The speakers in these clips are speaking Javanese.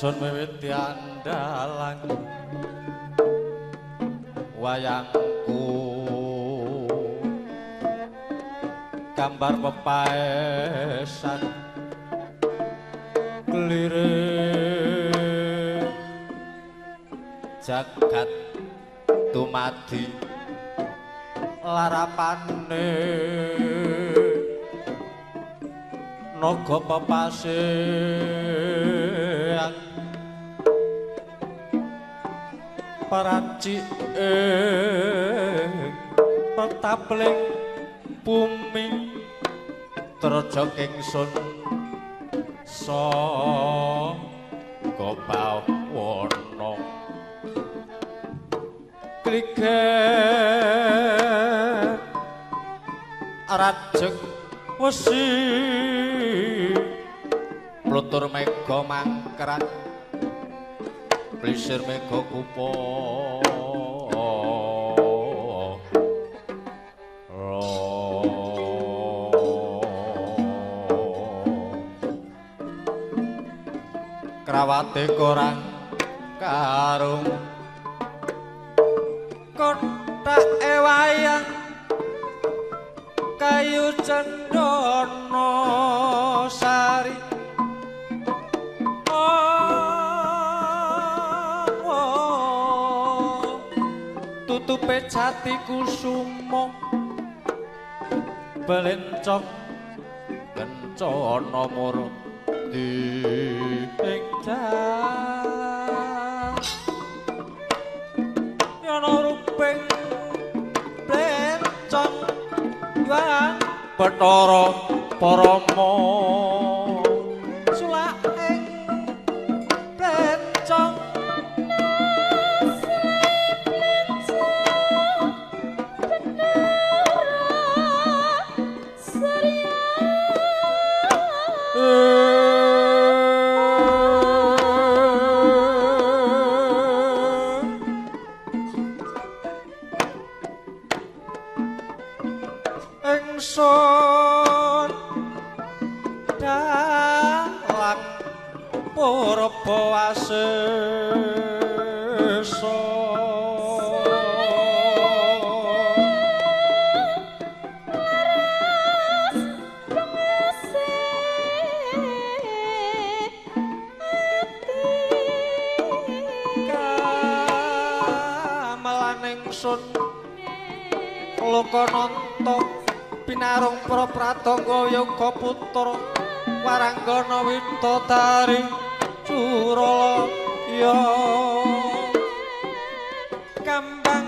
Ingsun wiwit andalang wayangku gambar pepaesan klire jagat dumadi larapane naga pepasean paracike petapling bumi traja kingsun saka bawana kligen rajeg wesi plutur mega mangkrak plisir mega kupa krawate korang karung kothake wayang kayu cendana sari tutupe jati kusuma belencok kencana murti ing yana ruping blencong yuang Bathara Parama sulaking blencong ingsun dalang purba wasesa laras pengese ati gamelan ingsun lokananta pinarung para pratangga yoga putra waranggana widodari Curalaya kambang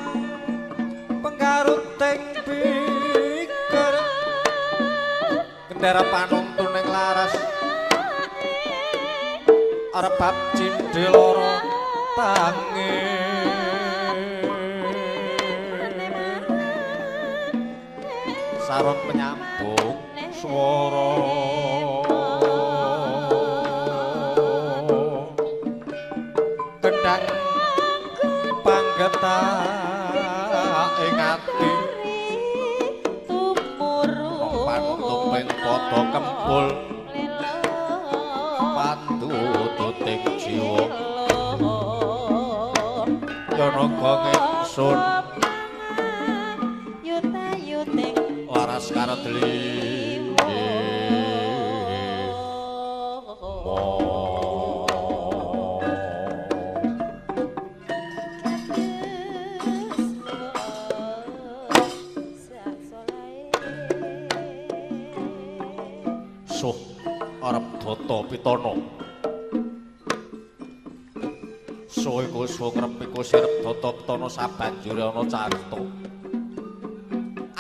penggaruting pikir gendera panuntun ing laras rebab cindhe lara tangi sarot penyambung swara kendang panggetak ing ati panutup ing padha kempul patututing jiwa yanaga ingsun laras karedli Suh arep data pitana Suh iku suh ngrep iku sirep data pitana sabanjure ana carita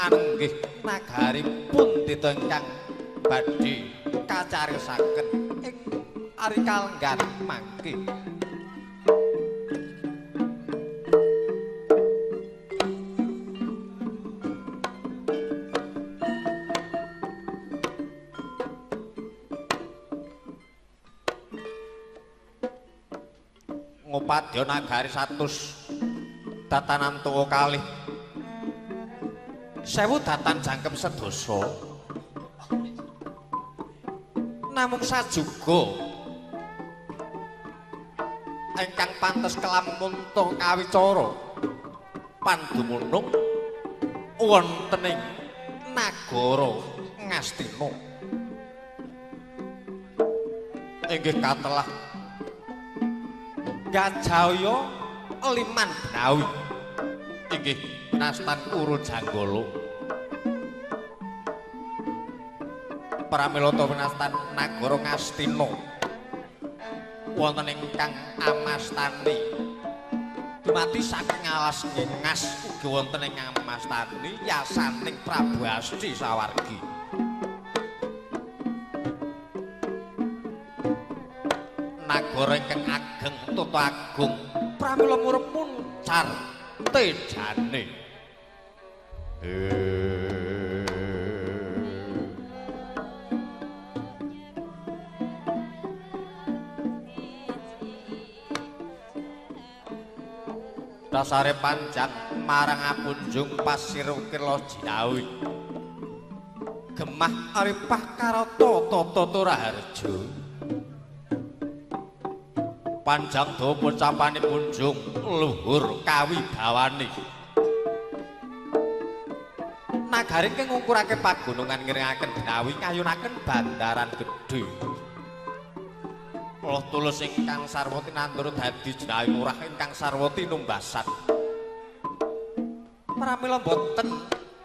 anggih nagari pundita ingkang badhe kacariyosaken ing ari kalenggan mangke. Ngupadya nagari 100 datanan tuwa kalih 1000 datan jangkep sedasa namung sajuga Ingkang pantes kelamunta kawicara pandumunung wonten ing nagara Ngastina. Inggih katelah Gajaya Liman Benawi inggih nastan Urujanggala. Pramila winastan nagara Ngastina wonten ingkang amastani dumadi saking alas Ngengas ugi wonten ing amastani yasaning Prabu Asti sawargi. Nagara ingkang ageng tata agung pramila murup muncar tejane. Dasare panjang marang apunjung pasir ukir jinawi. Gemah aripah karata tata raharja. Panjang dawa pocapane punjung luhur kawibawane. Nagari ingkang ngungkurake pagunungan ngiringaken benawi ngayunaken bandaran gedhe. Loh tulus ingkang sarwa tinandur dadi jinawi murah ingkang sarwa tinumbasan. Pramila boten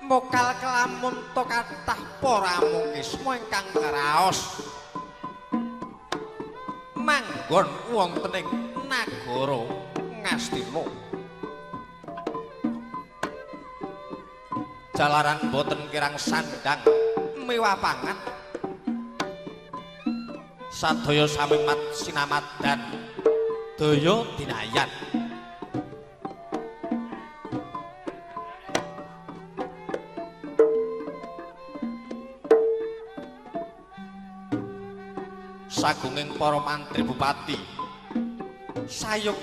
mokal kelamunta kathah para mungkisma ingkang ngraos manggon wonten ing nagara Ngastina. Jalaran boten kirang sandang mewah pangan. Sadaya sami mat sinamadan daya dinayan. Sagunging para mantri bupati sayuk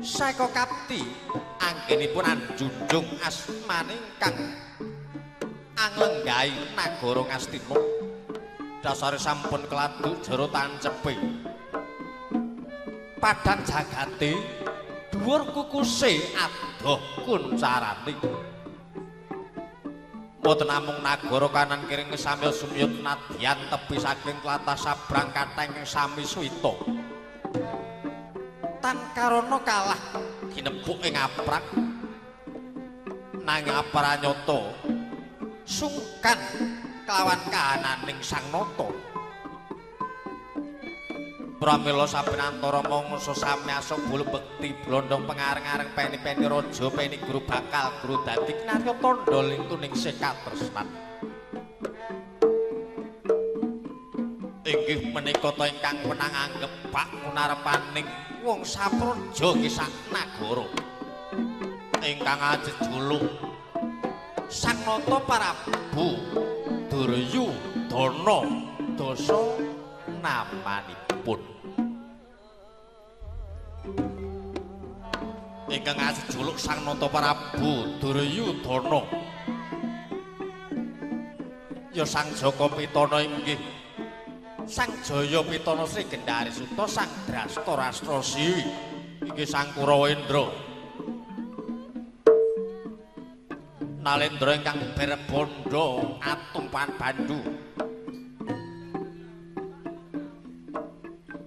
seka kapti anggenipun anjunjung asmaning kang anglenggahi nagara Ngastina. Dasare sampun keladuk jero tancepe. Padang jagate dhuwur kukuse adoh kuncarane. Mboten namung nagara kanan kiring samya sumyut nadyan tepi saking tlatah sabrang kathah ingkang sami suwita. Tan karana kalah ginebuk ing aprak nanging aparanyata sungkan kelawan kahananing Sang Nata. Pramila saben antara mangsa sami asok bulu bekti blondong pengareng-areng peni-peni raja peni guru bakal guru dadi kinarya tandha lintuning sekatresnan. Inggih menika ta ingkang wenang anggep bak munarepaning wong sapraja kisah nagara ingkang ajejuluk Sang Nata Prabu Duryudana dasa namanipun. Ingkang ajejuluk Sang Nata Prabu Duryudana ya Sang Jaka Pitana inggih Sang Jaya Pitana Sri Gendari Suta Sang Drasta Rastra Siwi inggih Sang Kurawendra Nalendra ingkang berbandha atumpan bandu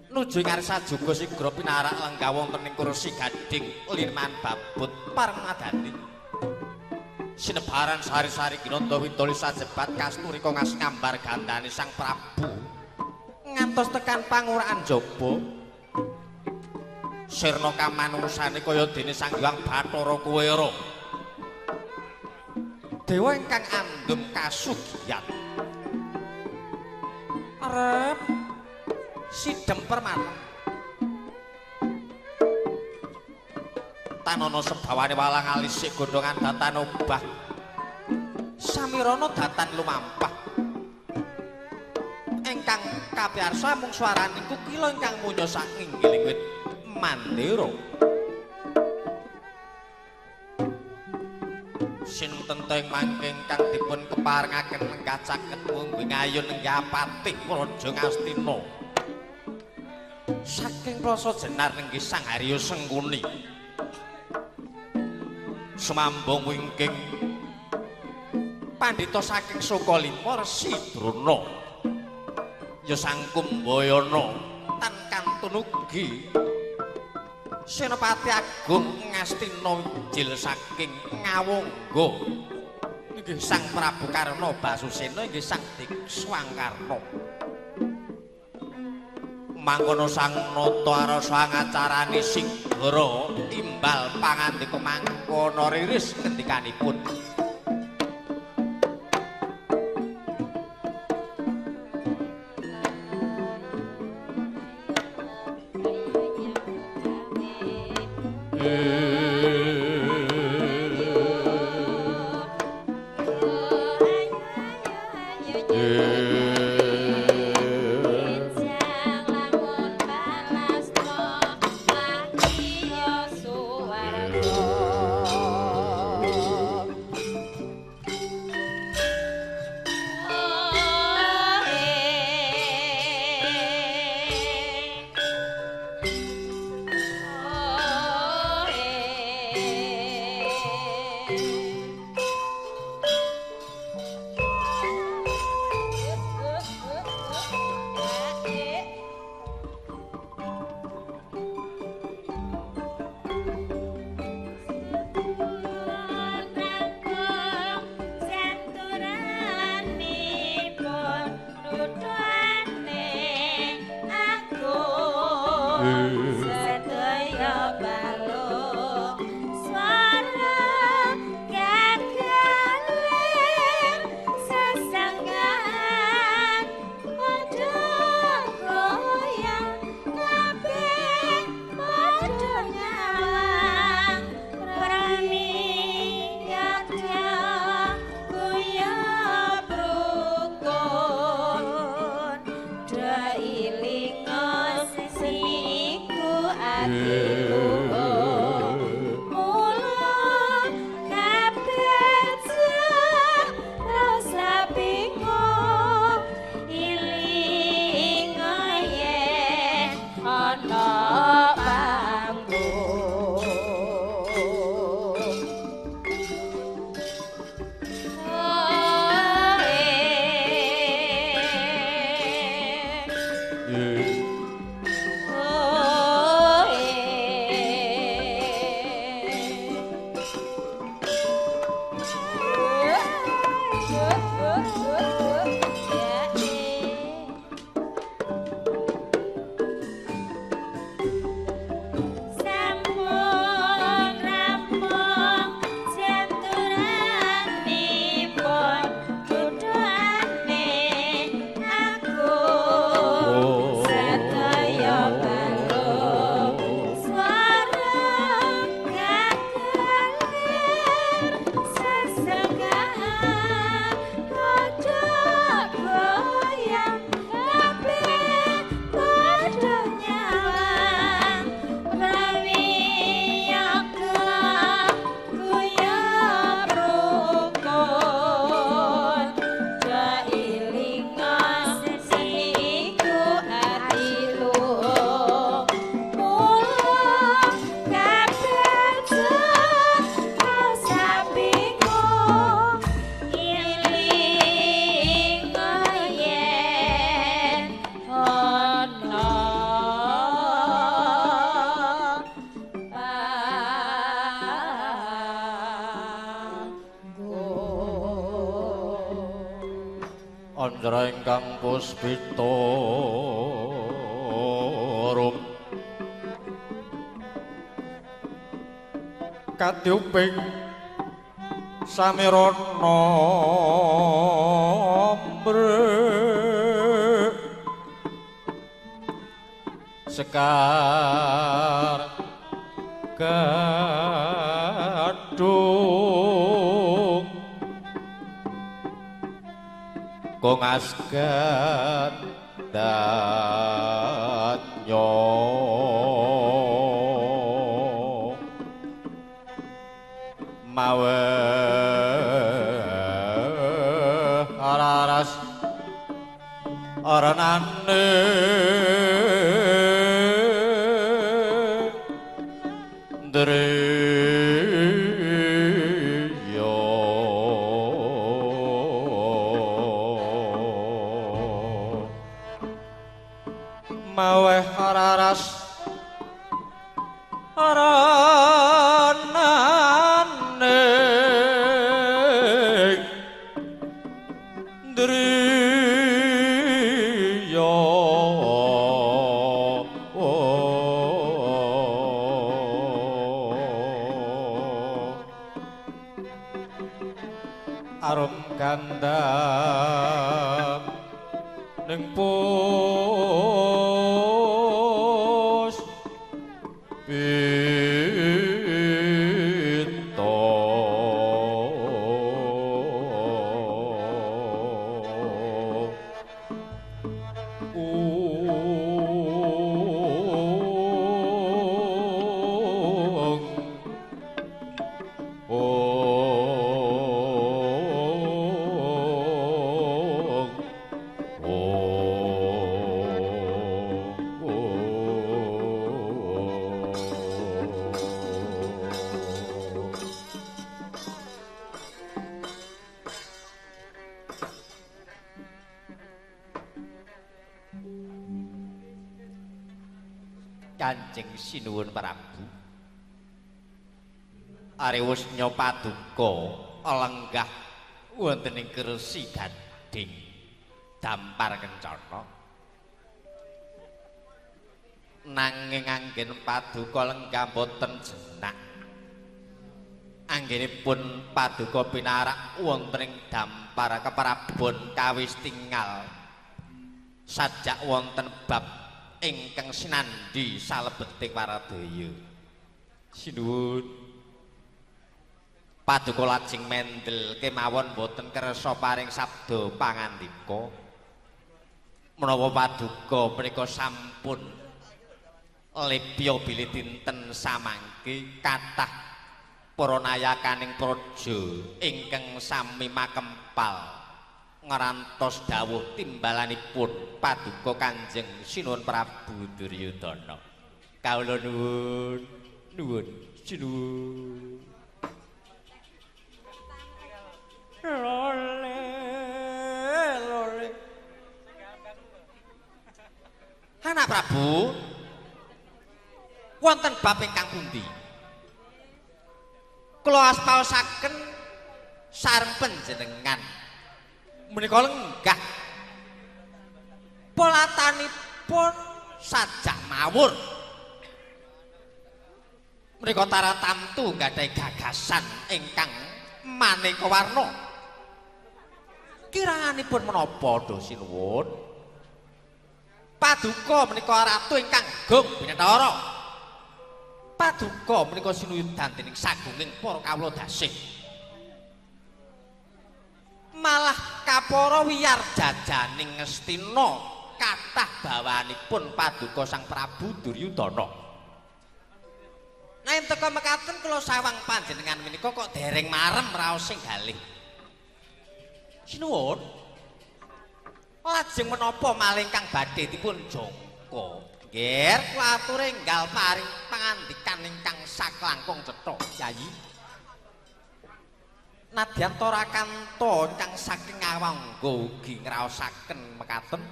nuju ing arsa juga sigra pinarak lenggah wonten ing kursi gading liman babut parmadani sinebaran sari-sari ginanda windoli sajebat kasturika ngas ngambar gandane Sang Prabu ngantos tekan panguraan jaba sirna kamanungsane kaya dene Sang Hyang Bathara Kuwera dewa ingkang andum kasugiyan arep sidem permana tanana sebawane walang alisik gondhongan datan obah samirana datan lumampah ingkang kapiyarsa mung swaraning kukila ingkang munya saking nggiling wit mandira. Sinten ta ing mangke ingkang dipun keparengaken lenggah caket mungguh ngayun lenggah patih Praja Ngastina. Saking Plaza Jenar nenggih Sang Harya Sengkuni. Sumambung wingking pandhita saking Sukalima Resi Drona. Ya Sang Kumbayana tan kantun ugi Senopati Agung Ngastina Wijil saking Ngawangga. Inggih Sang Prabu Karna Basusena inggih Sang Dikswangkarna. Mangkono Sang Nata arasa ngacarani Singgara imbal pangandika mangkono riris ngendikanipun. Anjra ingkang puspita rum kadyuping samirana mrek sekar gadung kong asgat danyo mawe araras aranane. Driya maweh raras ranane driya arum gandam ning pus pita Kanjeng Sinuwun Prabu Arewusnya paduka lenggah wonten ing kursi gading dampar kencana, nanging anggen paduka lenggah boten jenak. Anggenipun paduka pinarak wonten ing dampar keprabon kawis tingal sajak wonten bab ingkang sinandhi salebeting waradaya. Sinuwun. Paduka lajeng mendel kemawon boten kersa paring sabda pangandika. Menawa paduka menika sampun lepya bilih dinten samangke kathah para nayakaning praja ingkang sami makempal ngrantos dawuh timbalanipun paduka Kanjeng Sinuwun Prabu Duryudana. Kawula nuwun, nuwun sinuwun. Lole lole. Anak Prabu, wonten bab ingkang pundi? Kula aspaosaken sareng panjenengan menika lenggah polatanipun sajak mawur. Menika taratamtu nggadahi gagasan ingkang maneka warna. Kiranganipun menapa do sinuwun? Paduka menika ratu ingkang agung binatara. Paduka menika sinuyudan dening sagunging para kawula dasih. Malah kapara wiyar jajaning Ngastina kathah bawanipun paduka Sang Prabu Duryudana. Yen teka mekaten kula sawang panjenengan menika kok dereng marem raos sing galih. Sinuwun. Lajeng menapa malih ingkang badhe dipun jangka? Nggih, kula atur enggal paring pangandikan ingkang saklangkung cetha, Yayi. Nadyan Torakanta ingkang saking Awangga ugi ngraosaken mekaten.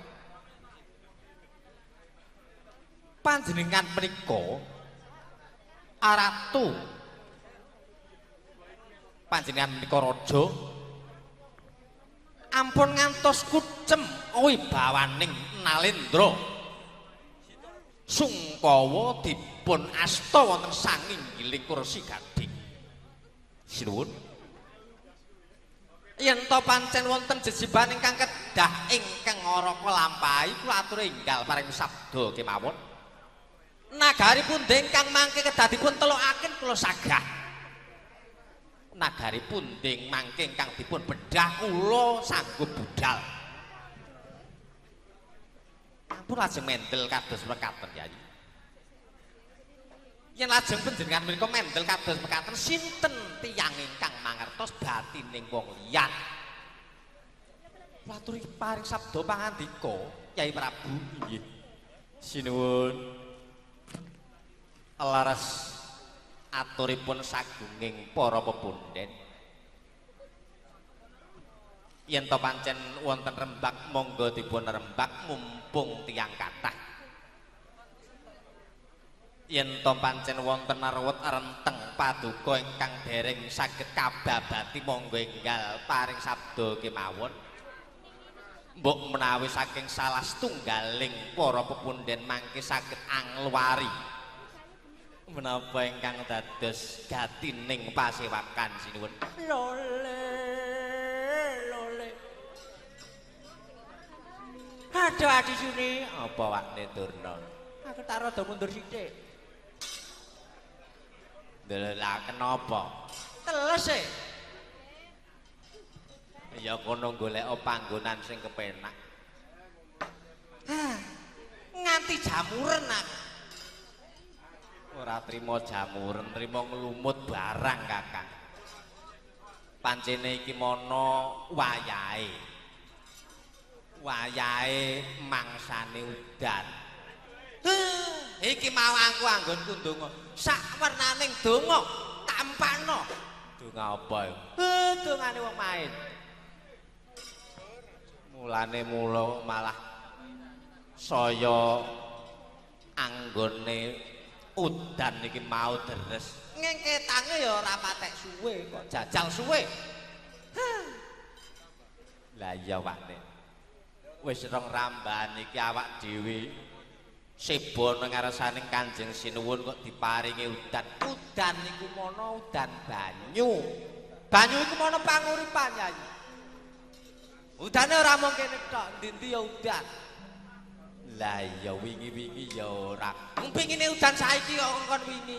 Panjenengan menika ratu, panjenengan menika raja, ampun ngantos kucem wibawaning Nalendra. Sungkawa dipun asta wonten sanginggiling kursi gading. Sinuwun. Yen to pancen wonten jejiban ingkang kedah ingkang ngaraka lampahi, kula atur enggal paring sabda kemawon. Nagari pundi ingkang mangke kedah dipun telokaken kula sagah. Nagari pundi mangke ingkang dipun bedhah kula sanggup budal. Ampun lajeng mendel kados mekaten, Yayi. Yen lajeng panjenengan menika mendel kados mekaten, sinten tiyang ingkang mangertos batining wong liyan? Kula aturi paring sabda pangandika, Kyai Prabu. Inggih. Sinuwun. Laras Aturipun sagunging para pepunden. Yen to pancen wonten rembak monggo dipun rembak mumpung tiyang kathah. Yen to pancen wonten arwet renteng paduka ingkang dereng saged kababati monggo enggal paring sabda kemawon. Mbok menawi saking salah setunggaling para pepunden mangke saged angluwari menapa ingkang dados gatining pasewakan sinuwun. Lole lole. Aduh Adi Suni, apa wakne Durna? Aku tak rada mundur sithik. Lha lah kenapa? Teles e. Ya kono golek panggonan sing kepenak. Hah, nganti jamuren aku. Ora trimo jamuren, trimo nglumut barang Kakang. Pancene iki mono wayahe. Wayahe mangsane udan. Iki mau aku anggonku ndonga. Sak wernaning donga tampakno. Donga apa? Dongane wong main. Mulane mula malah saya anggone udan iki mau deres. Ngengketange ya ora patek suwe kok jajal suwe. Lah iya wakne. Wis rong rambahan iki awak dhewe sebo nang ngarsaning Kanjeng Sinuwun kok diparingi udan. Udan iku mono udan banyu. Banyu iku mono panguripan Yai. Udane ora mung kene tok, ndi-ndi ya udan. Lah iya wingi-wingi ya ora. Wong pingine udan saiki kok kon wingi.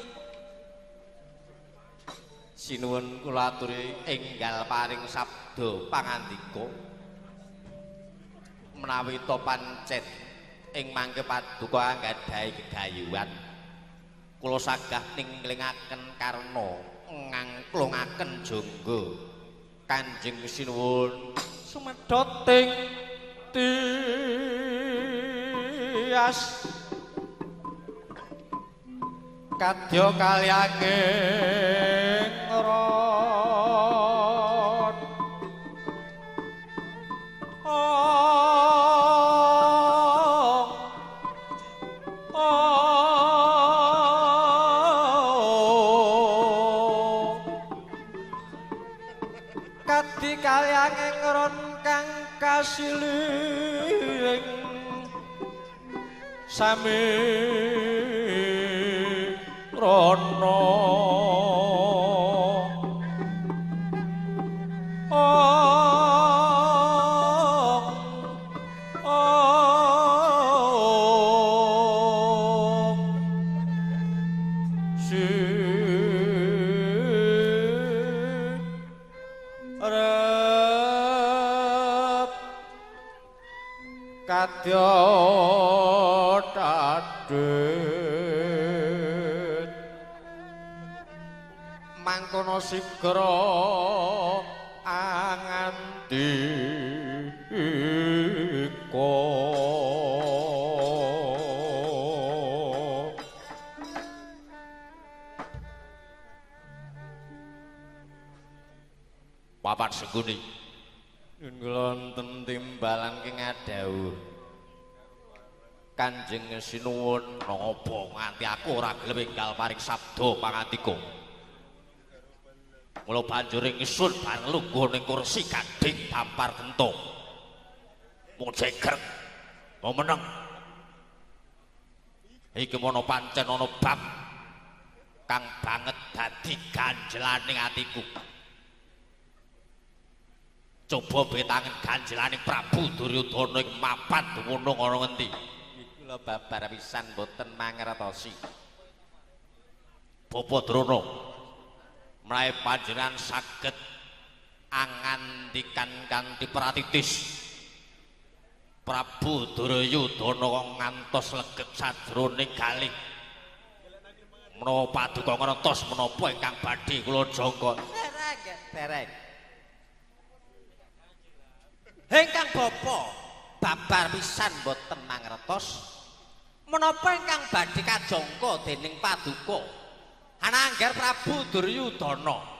Sinuwun kula aturi enggal paring sabda pangandika. Menawi to pancen ing mangke paduka anggadhahi gegayuhan. Kula sagah ninglingaken karna ngangklungaken jangga Kanjeng Sinuwun sumedhoting tias kadya kalihanging ron ong ong kadhi kalihanging ron kang kasiling sami rono ong ong sirep kadya tadhit mangkono sigra angandika. Papat Sengkuni nyuwun kula wonten timbalan king adhawuh Kanjeng Sinuwun napa nganti aku ora gelem enggal paring sabda pangandika. Mula banjur ingsun bareng lungguh ning kursi gading dampar gento. Mung jegrek, mung meneng. Iki mono pancen ana bab kang banget dadi ganjelaning atiku. Coba betangen ganjelaning Prabu Duryudana ing mapan dumunung ana ngendi. Kula babar pisan boten mangertosi. Bapa Drona, menawi panjenengan saged angandikan kanthi pratitis Prabu Duryudana kok ngantos legeg sajroning galih. Menawa paduka ngertos menapa ingkang badhe kula jangka. Dereng, dereng. Ingkang bapa babar pisan boten mangertos menapa ingkang badhe kajangka dening paduka. Anangger Prabu Duryudana.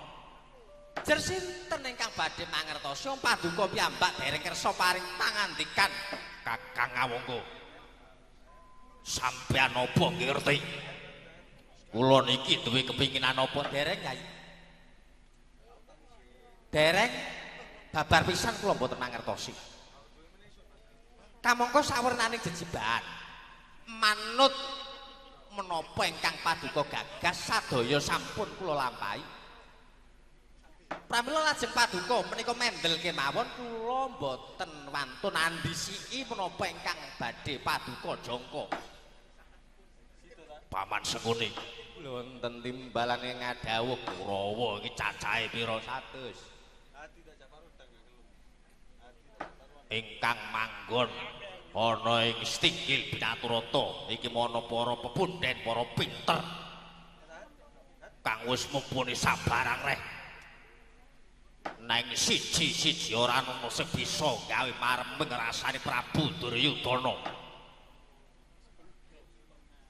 Jer sinten ingkang badhe mangertosi wong paduka piyambak dereng kersa paring pangandikan Kakang Awangga. Sampeyan apa ngerti? Kula niki duwe kepinginan apa dereng, Kyai? Dereng babar pisan kula mboten mangertosi. Kamangka sawernaning jejibahan manut menapa ingkang paduka gagas sadaya sampun kula lampahi. Pramila lajeng paduka menika mendel kemawon kula mboten wantun andisiki menapa ingkang badhe paduka jangka. Paman Sengkuni wonten timbalan ngadhawuh Kurawa iki cacahe pira? 100. Ingkang manggon ana ing Stinggil Binaturata iki ana para pepunden, para pinter kang wis mumpuni sabarang reh. Nanging siji-siji ora ana sing bisa gawe mareming rasane Prabu Duryudana.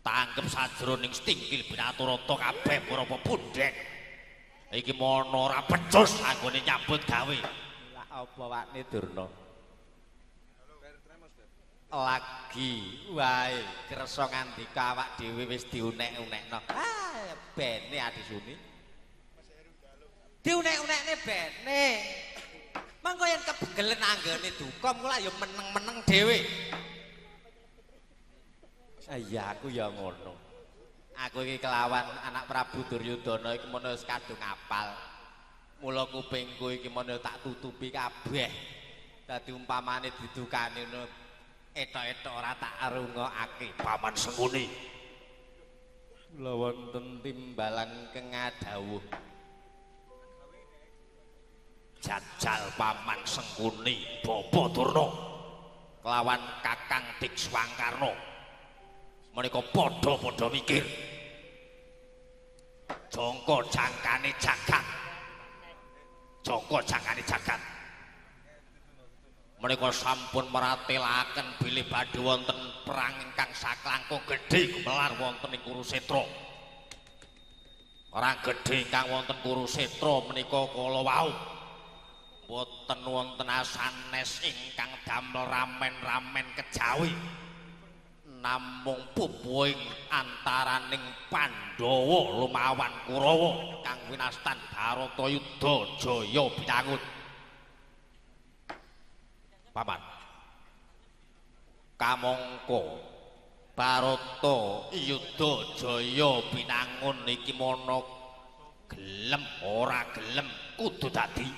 Tanggep sajroning Stinggil Binaturata kabeh para pepunden iki mono ora becus anggone nyambut gawe. Lah apa wakne Durna? Lagi wae kersa ngandika awak dhewe wis diunek-unekno. Ah bene Adisuni. Diunek-unekne bene. Mangko yen kebegelen anggone duka mula ya meneng-meneng dhewe. Iya aku ya ngono. Aku iki kelawan anak Prabu Duryudana iki mono wis kadung apal. Mula kupingku iki mono tak tutupi kabeh. Dadi umpamane didukani ngono etok-etok ora tak rungokake. Paman Sengkuni. Kula wonten timbalan kengadhawuh. Jajal Paman Sengkuni Bapa Durna kelawan Kakang Dikswangkarna. Menika padha-padha mikir. Jangka jangkane jagat. Jangka jangkane jagat. Menika sampun meratelaken bilih badhe wonten perang ingkang saklangkung gedhe gumelar wonten ing Kurusetra. Perang gedhe ingkang wonten Kurusetra menika kala wau mboten wonten asanes ingkang damel ramen-ramen kejawi. Namung pupuing antaraning Pandhawa lumawan Kurawa kang winastan Bharatayuda Jaya Binangun. Paman kamangka Bharatayuda Jaya Binangun iki mono gelem ora gelem kudu dadi.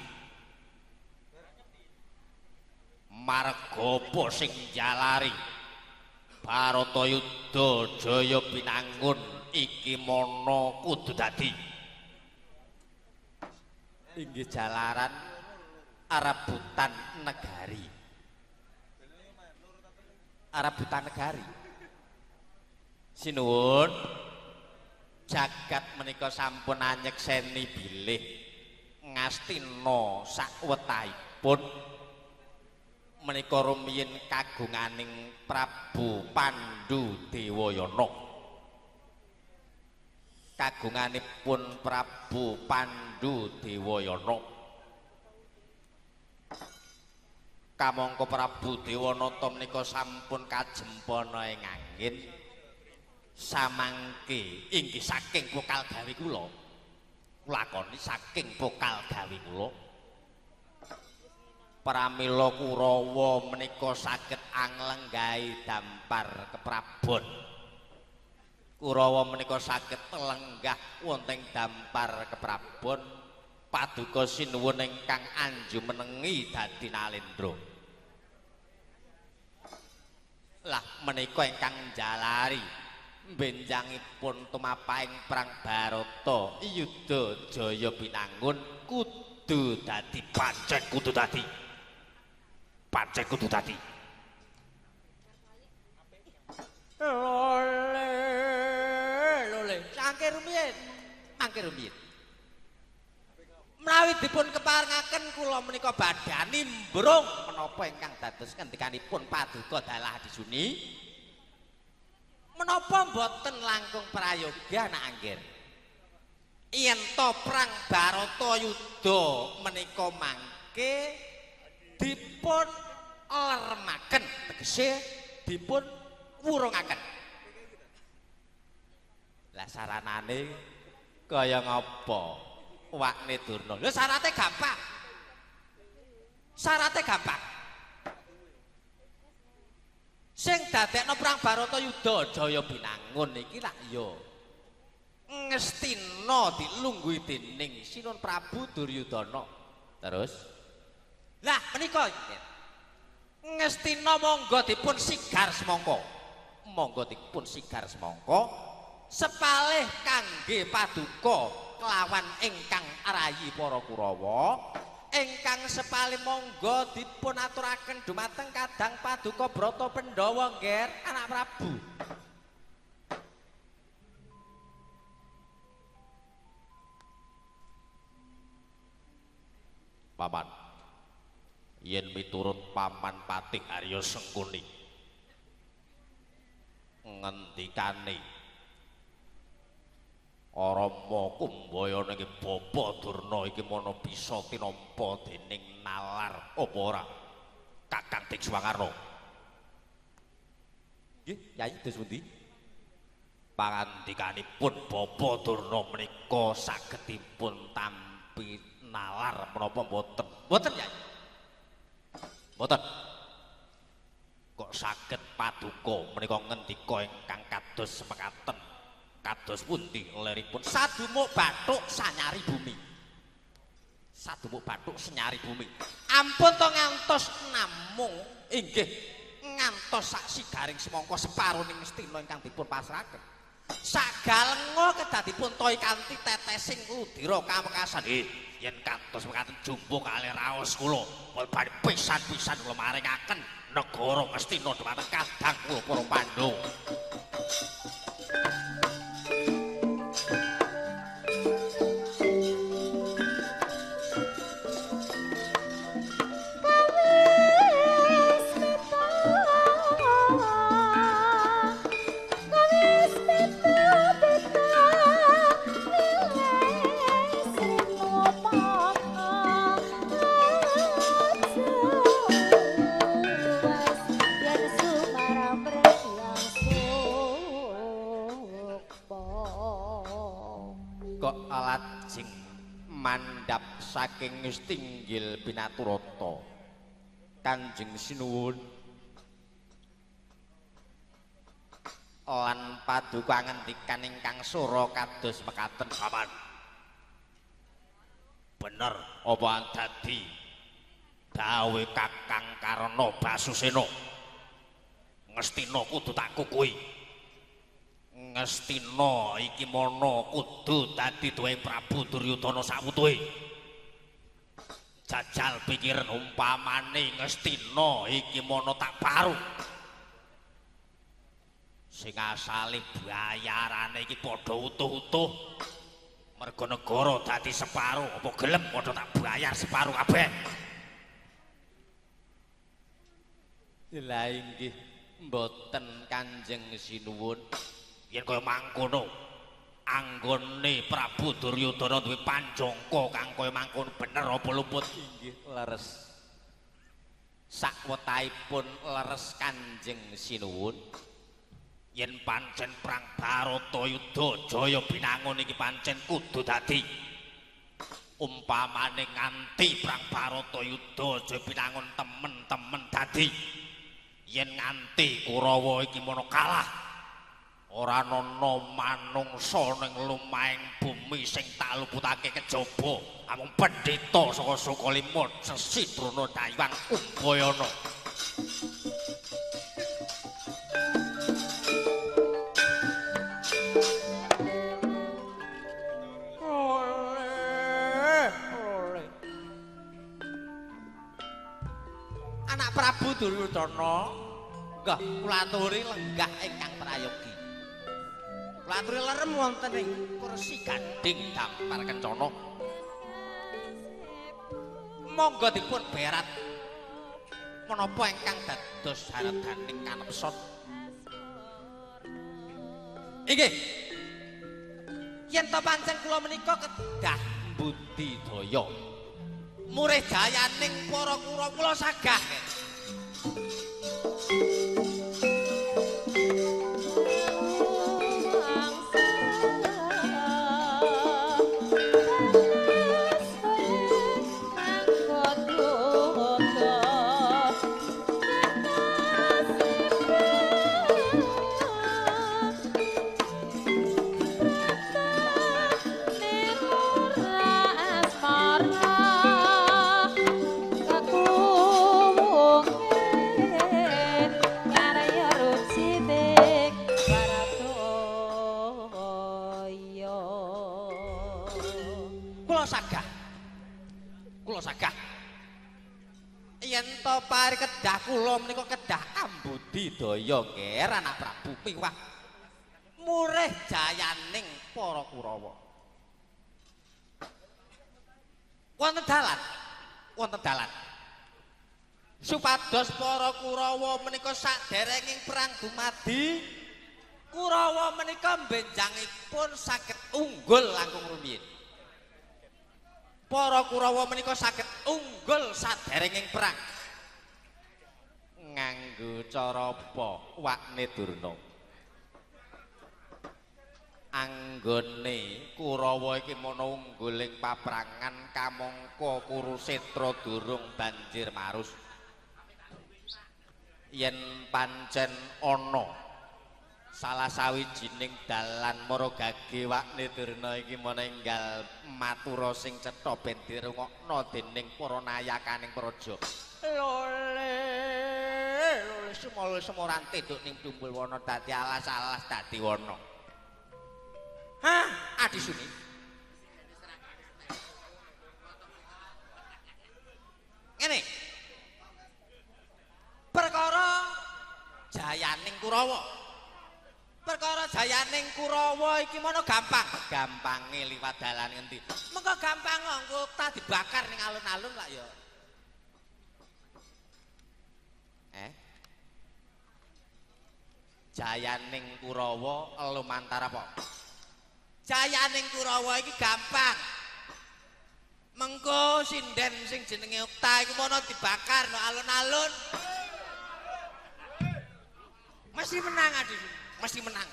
Marga apa sing njalari Bharatayuda Jaya Binangun iki mono kudu dadi? Inggih jalaran rebutan negari. Rebutan negari. Sinuwun jagat menika sampun anyekseni bilih Ngastina sakwetahipun menika rumiyin kagunganing Prabu Pandu Dewayana. Kagunganipun Prabu Pandu Dewayana. Kamangka Prabu Dewanata menika sampun kajempana ing angin samangke inggih saking pokal gawe kula. Lakoni saking pokal gawe kula. Pramila Kurawa menika saged anglenggahi dampar keprabon. Kurawa menika saged lenggah wonten dampar keprabon. Paduka sinuwun ingkang anjumenengi dadi nalendra. Lah menika ingkang njalari benjangipun tumapahing perang Bharata Yuda Jaya Binangun kudu dadi pancen kudu dadi. Pancen kudu dadi. Lole lole mangke rumiyin, mangke rumiyin. Menawi dipun keparengaken kula menika badani mbrung menapa ingkang dados ngendikanipun paduka dalah Adisuni. Menapa mboten langkung prayoga nak angger. Yen to perang Baratayuda menika mangke dipun lermaken, tegese dipun wurungaken. Lah saranane kaya ngapa Wakne Durna? Lho syarate gampang. Syarate gampang. Sing dadekno perang Baratayuda Jaya Binangun iki lak ya Ngastina dilungguhi dening Sinuwun Prabu Duryudana. Terus lah menika Ngastina monggo dipun sigar semangka. Monggo dipun sigar semangka sepalih kangge paduka kelawan ingkang rayi para Kurawa, ingkang sepalih monggo dipun aturaken dumateng kadang paduka Brata Pandhawa ngger anak Prabu. Paman, yen miturut Paman Patih Arya Sengkuni ngendikane Rama Kumbayana iki Bapa Durna iki mana bisa tinampa dening nalar apa ora Kakang Diksuwangarna? Nggih, Yai dos pundi? Pangandikanipun Bapa Durna menika saged dipun tampi nalar menapa mboten? Mboten, Yai. Mboten. Kok saged paduka menika ngendika ingkang kados mekaten? Kados pundi leripun? Sadumuk bathuk sanyari bumi. Sadumuk bathuk senyari bumi. Ampun to ngantos namung inggih ngantos sak sigaring semangka separuning Ngastina ingkang dipun pasrahaken. Sagalenga kedah dipun tohi kanthi tetesing ludira kamekasan. Yen kados mekaten jumbo kalih raos kula, badhe pisan-pisan kula maringaken negara Ngastina dhumateng kadang kula para Pandhawa. Mandhap saking stinggil pinaturata Kanjeng Sinuwun lan paduka ngendikan ingkang sora kados mekaten. Paman, bener apa dadi dawuhe Kakang Karna Basusena? Ngastina kudu tak kukuhi. Ngastina iki mana kudu dadi duwe Prabu Duryudana sawutuhe. Jajal pikiran umpamane Ngastina iki mana tak paru. Sing asale bayarane iki padha utuh-utuh. Merga negara dadi separo, apa gelem padha tak bayar separo kabeh. Lha inggih mboten Kanjeng Sinuwun. Yen kaya mangkono anggone Prabu Duryudana duwe panjangka kang kaya mangkono bener apa luput? Inggih leres. Sakwetahipun leres Kanjeng Sinuwun. Yen pancen perang Baratayuda Jaya Binangun iki pancen kudu dadi. Umpamane nganti perang Baratayuda Jaya Binangun temen-temen dadi. Yen nganti Kurawa iki mono kalah, ora ana manungsa ning lumahing bumi sing tak luputake kejaba amung pendhita saka Sukalima Sesi Drona Dayang Kumbayana. Anak Prabu Duryudana nggih kula aturi lenggah ingkang prayogi. Kula aturi lerem wonten ing kursi gandhing dampar kencana. Monggo dipun berat menapa ingkang dados haredaning kanepson. Inggih. Yen to pancen kula menika kedah mbudidaya. Murih jayaning para Kurawa kula sagah. Kedah kula menika kedah ambudidaya nger anak Prabu miwah murih jayaning para Kurawa. Wonten dalan, wonten dalan. Supados para Kurawa menika saderenging perang dumadi, Kurawa menika benjangipun saged unggul langkung rumiyin. Para Kurawa menika saged unggul saderenging perang. Nganggo cara apa wakne Durna? Anggone Kurawa iki mono unggul ing paprangan kamangka Kurusetra durung banjir marus. Yen pancen ana salah sawijining dalan maragage wakne Durna iki mono enggal matura sing cetha ben dirungokno dening para nayakaning praja. Lole lole semoran teduk ning tumbul wana dadi alas-alas dadi wana. Hah, Adi Suni. Ngene. Perkara jayaning Kurawa. Perkara jayaning Kurawa iki mono gampang. Gampange liwat dalan ngendi? Mengko gampang engko ta dibakar ning alun-alun lak ya. Jayaning Kurawa lumantar apa? Jayaning Kurawa iki gampang. Mengko sinden sing jenenge Okta iku mono dibakar no alun-alun. Mesti menang Adi, mesti menang.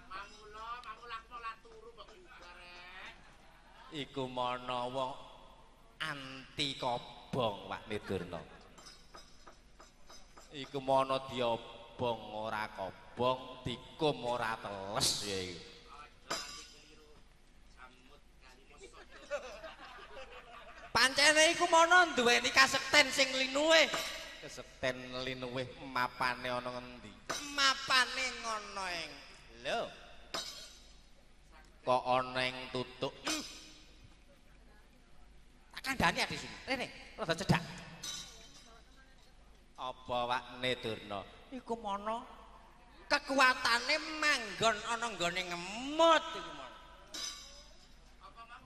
Mangula, mangulakno turu kok bubarek. Iku mono wong anti kobong Wakne Durna. Iku mono diobong ora kobong, dikum ora teles ya iku. Pancene iku mono duweni kasekten sing linuwih. Kasekten linuwih mapane ana ngendi? Mapane ngono ing. Lho. Kok ana ing tutuk. Tak kandhani Adi Suni. Rene, rada cedhak. Apa wakne Durna? Iku mono kekuatane manggon ana nggone ngemut iku mono. Apa mau?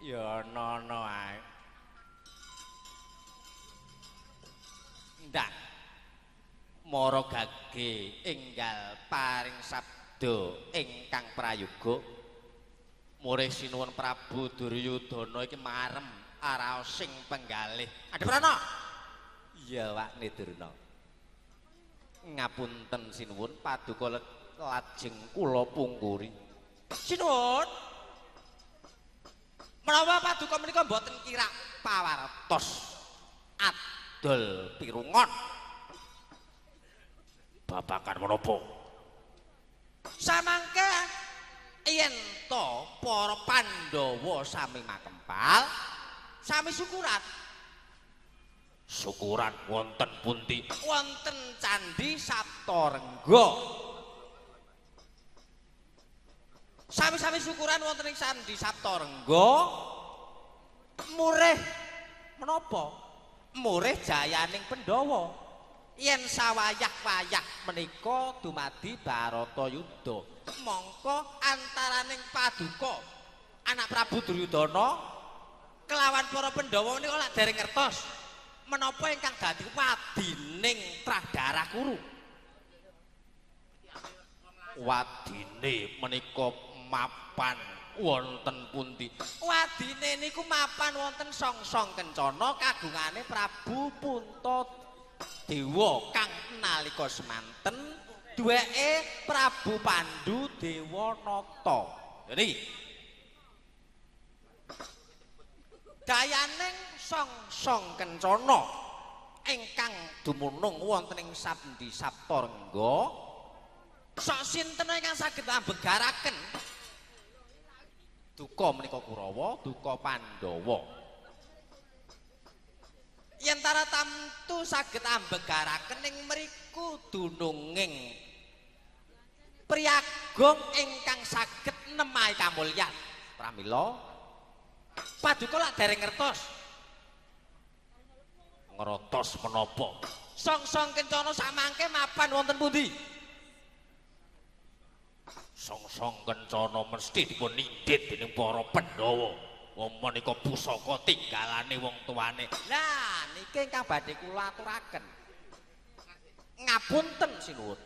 Ya ana-ana ae. Ndak. Mara gage enggal paring sabda ingkang prayoga. Murih sinuwun Prabu Duryudana iki marem araos sing penggalih. Adiprana. Iya wakne Durna. Ngapunten sinuwun paduka lajeng kula pungkuri. Sinuwun. Menawa paduka menika mboten kirak pawartos adol pirungon. Babagan menapa? Samangke yen to para Pandhawa sami makempal, sami syukuran. Syukuran wonten pundi? Wonten Candhi Saptarengga. Sami-sami syukuran wonten ing Candhi Saptarengga. Murih menapa? Murih jayaning Pandhawa. Yen sawayah-wayah menika dumadi Bharatayuda. Mongko antaraning paduka anak Prabu Duryudana kelawan para Pandhawa menika lak dereng ngertos menapa ingkang dadi wadining trah darah Kuru. Wadine menika mapan wonten pundi? Wadine niku mapan wonten Songsong Kencana kagungane Prabu Puntadewa kang nalika semanten duweke Prabu Pandu Dewanata. Niki dayaning Songsong Kencana ingkang dumunung wonten ing Sabdi Saptarengga sok sinten ingkang saged ambegaraken duka menika Kurawa, duka Pandhawa. Yen tara tamtu saged ambegaraken ing mriku dununging priyagung ingkang saged nemahi kamulyan. Pramila paduka lak dereng ngertos. Ngertos menapa? Songsong Kencana samangke mapan wonten pundi? Songsong Kencana mesti dipun nindhit dening para Pandhawa. Wong menika pusaka tinggalane wong tuane. Lah niki ingkang badhe kula aturaken. Ngapunten sinuwun.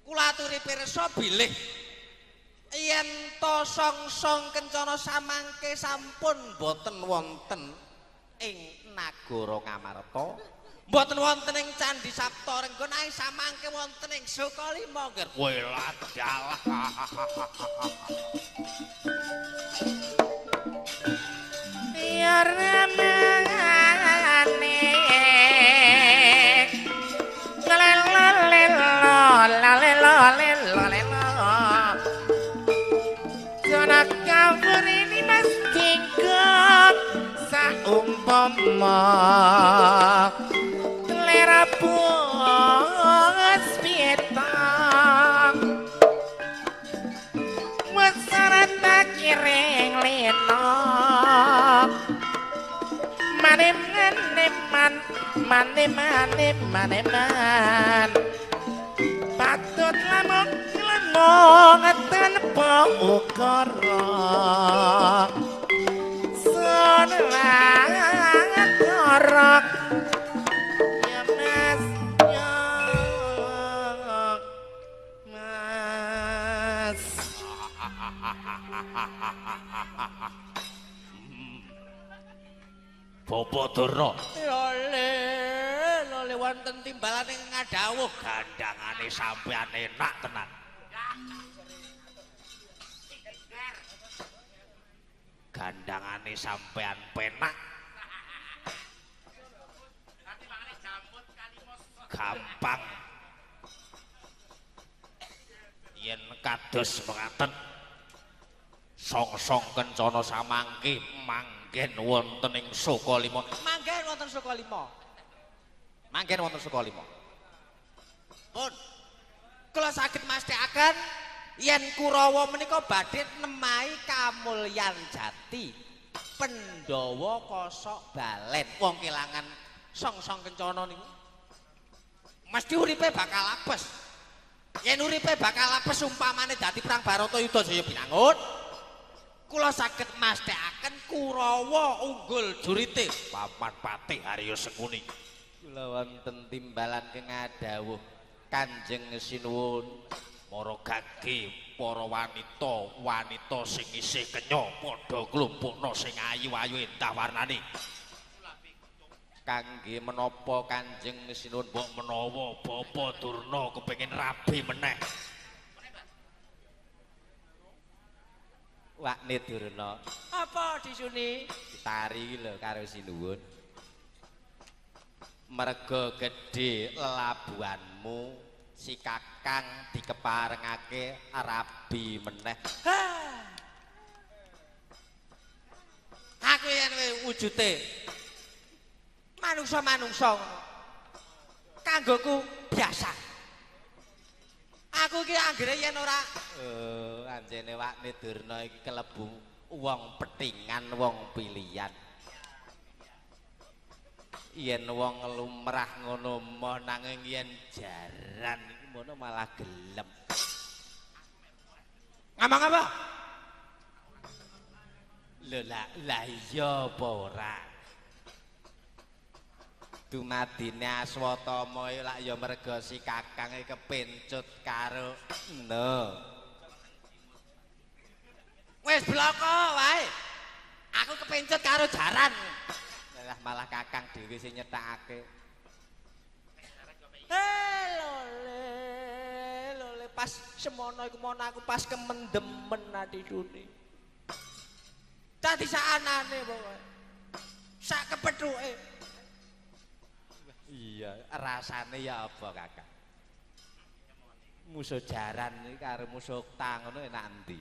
Kula aturi pirsa bilih yen to Songsong Kencana samangke sampun boten wonten ing nagara Ngamarta, mboten wonten ing Candhi Saptarengga nanging samangke wonten ing Sukalima. Kowe ladalah. Ya ramane saumpama tlera bos pietang wasarata kiring lena mane mane man mane mane mane man patut lamung lamung tanpa ukara torok ya mas ya mas. Bapak Durna lole lole wonten timbalane ngadhawuh gandhangane sampean enak tenan. Gandhangane sampean penak. Gampang yen kados mengaten Songsong Kencana samangke manggen wonten ing Sukalima. Manggen wonten Sukalima. Manggen wonten Sukalima. Pun kula saged masthekaken yen Kurawa menika badhe nemahi kamulyan jati Pandhawa kosok balen. Wong kelangan Songsong Kencana niku mesti uripe bakal apes. Yen uripe bakal apes umpamane dadi perang Baratayuda Jaya Binangun, kula saged masthekaken Kurawa unggul jurite Paman Patih Arya Sengkuni. Kula wonten timbalan kengadhawuh Kanjeng Sinuwun. Para gage, para wanita, wanita sing isih kenya padha klumpukna sing ayu-ayu endah warnane. Kangge menapa Kanjeng Sinuwun? Mbok menawa Bapak Durna kepengin rabi meneh. Wakne Durna, apa disuni? Ditari lho karo Sinuwun. Merga gedhe lelabuhanmu si Kakang dikeparengake rabi meneh. Aku yen wujute manungsa-manungsa ngono. Kanggoku biasa. Aku iki anggere yen ora anjene wakne Durna iki kelebu wong petingan, wong pilihan. Yen wong lumrah ngono moh, nanging yen jaran iki ngono malah gelem. Ngomong apa? Lho lah iya apa ora? Dumadine Aswatama iki lak ya merga si Kakang iki kepencut karo no. Wis bloko wae. Aku kepencut karo jaran. Lah malah Kakang dhewe sing nyetakake. Lole, lole pas semono iku mono aku pas kemendemen ati suni. Dadi sakanane pokoke. Sak kepethuke. Iya, rasane ya apa Kakang? Musuh jaran iki karo musuh tang ngono enak endi?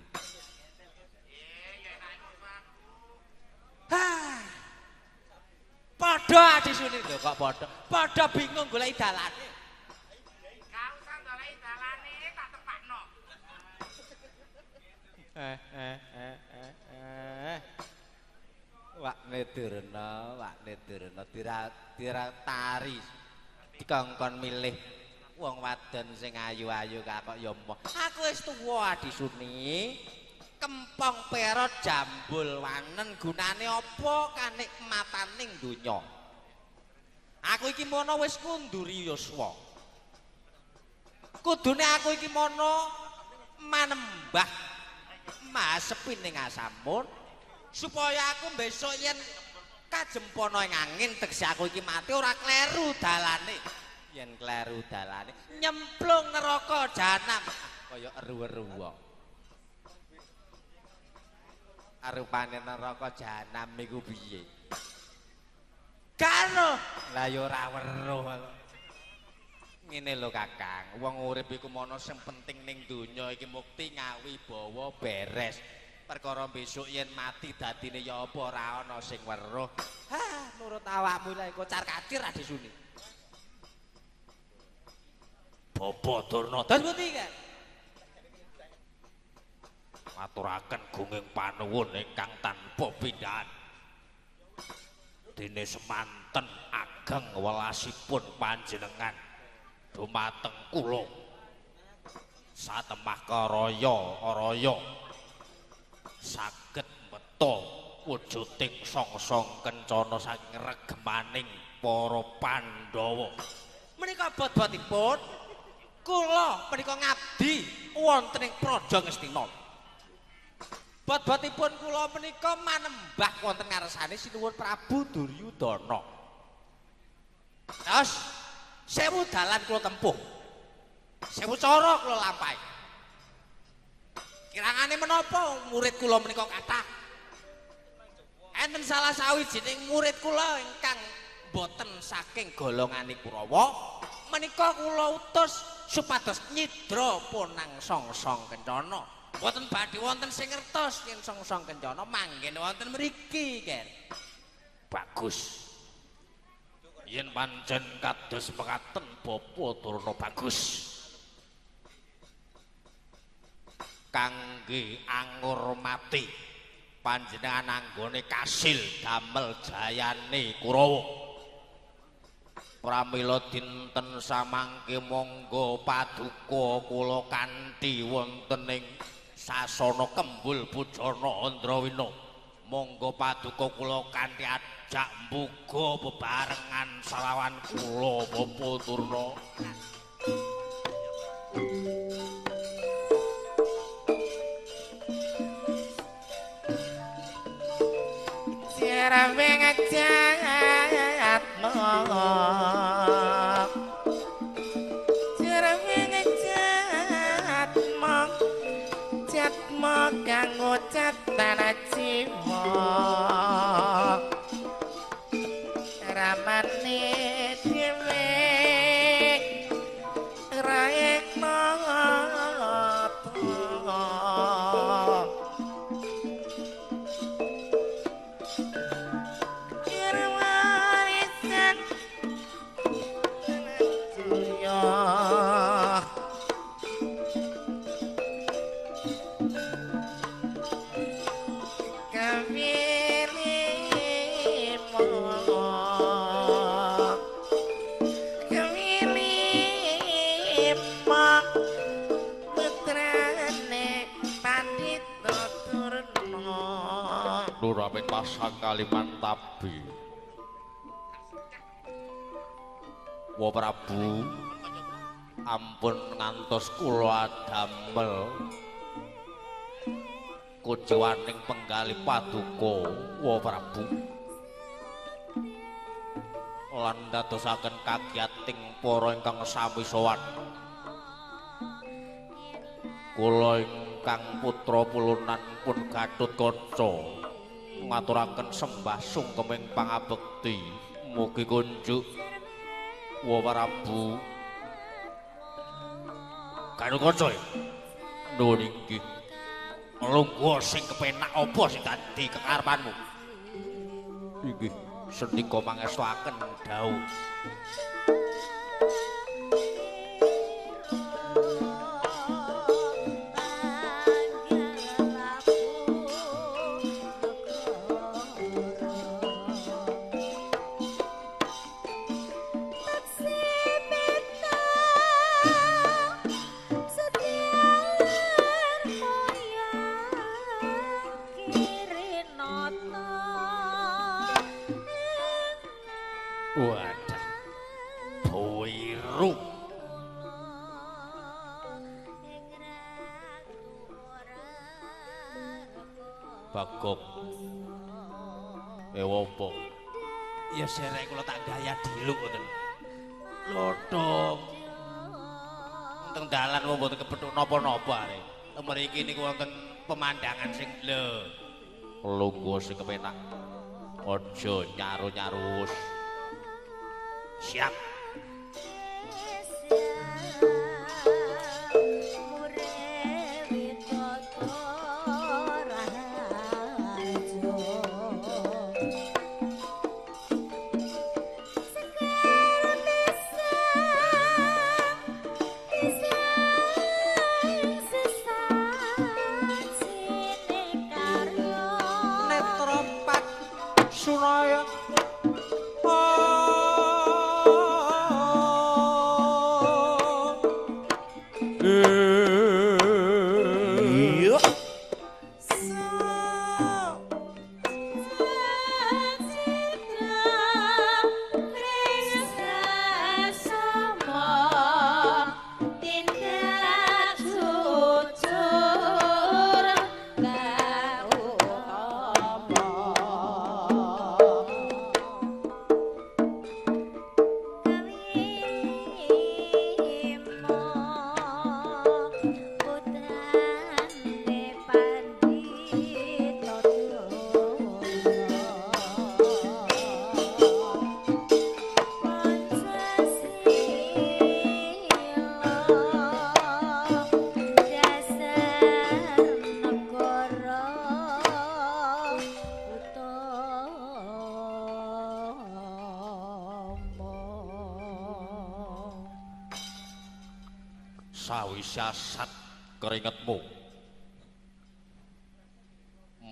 Hah. Padha adisune lho kok padha. Padha bingung goleki dalane. Gak usah goleki dalane, tak tepakno. Wakne Durna, wakne Durna dira tari dikongkon milih wong wadon sing ayu-ayu kok ya emoh. Aku wis tuwa adisune. Kempong perot jambul wanen gunane apa kanikmataning donya. Aku iki mono wis ngunduri yuswa. Kudune aku iki mono manembah masepi ning asamun supaya aku besok yen kajempono ing angin tegese aku iki mati ora kleru dalane. Yen kleru dalane nyemplung neraka jahanam. Kaya eru-eru wae. Arupane neraka jahanam iku piye? Karo. Lah ya ora weruh. Ngene lho Kakang, wong urip iku mono sing penting ning donya iki mukti ngawi bawa beres. Perkara besok yen mati dadine ya apa ora ana sing weruh. Hah, nurut awakmu lha kocar kacir adisune. Bapak Durna. Terus pundi, Kang? Maturaken gunging panuwun ingkang tanpa pindhahan. Dene semanten ageng welasipun panjenengan dumateng kula. Satemah karaya-araya saged mbeta wujuding songsong kencana saking regemaning para Pandhawa. Menika bot-botipun kula menika ngabdi wonten ing Praja Ngastina. Bot-botipun kula menika manembah wonten ngarsane Sinuwun Prabu Duryudana. Terus 1000 dalan kula tempuh. 1000 cara kula lampahi. Kirangane menapa murid kula menika kathah. Enten salah sawijining murid kula ingkang boten saking golongane Kurawa, menika kula utus supados nyidra ponang songsong kencana. Boten badhe wonten sing ngertos yen songsong kencana manggen wonten mriki, Ger. Bagus. Yen pancen kados mekaten Bapak Durna bagus. Kangge angurmati panjenengan anggone kasil damel jayane Kurawa. Pramila dinten samangke monggo paduka kula kanthi wonten ing sasana Kembul Bujana Andrawina. Monggo paduka kula kanthi ajak mbuga bebarengan salawan kula Bapak Durna. Kanggo catan jiwa ramane dhewe raek nata irwarisan dunya. Luramin pasang Kalimantabi. Wa Prabu, ampun ngantos kula adamel kuciwaning penggalih paduka Wa Prabu lan dadosaken kagiyating para ingkang sami sowan. Kula ingkang putra pulunan pun Gatotkaca ngaturaken sembah sungkeming pangabekti mugi kunjuk Wa Prabu. Gatotkaca nuwun inggih. Lungguh sing kepenak apa sing dadi kekarepanmu? Inggih, sendika mangestuaken dawuh. Wadah, boiru. Bagong, ewopo? Ya serek kula tak gaya diluk ngoten. Lodhong. Teng dalan wong mboten kepethuk napa-napa are. Mriki niku wonten pemandangan sing lho. Lungguh sing kepenak. Aja nyaru-nyarus. Siap. Netra Sunaya. Iya. Sawise asat keringetmu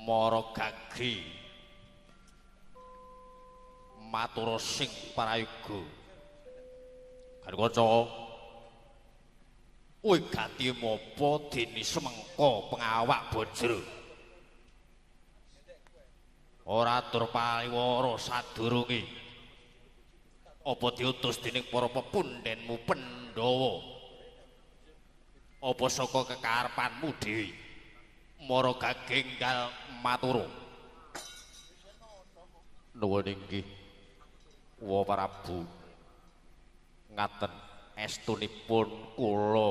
mara gagi matur sing prayoga. Gatotkaca, wigati mapa dene semengka pengawak bajra ora atur paliwara sadurunge apa diutus dening para pepundhenmu Pandhawa? Apa saka kekarepanmu dhewe mara gagenggal matura? Nuwun inggih Wa Prabu. Ngaten estunipun kula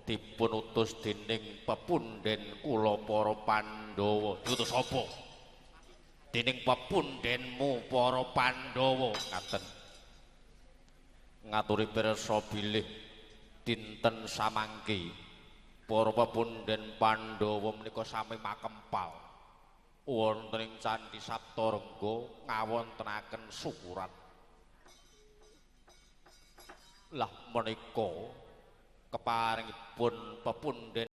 dipun utus dening pepundhen kula para Pandhawa. Diutus apa? Dening pepundhenmu para Pandhawa. Ngaten. Ngaturi pirsa bilih dinten samangke para pepundhen Pandhawa menika sami makempal wonten ing Candhi Saptarengga ngawontenaken syukuran. Lah menika keparingipun pepundhen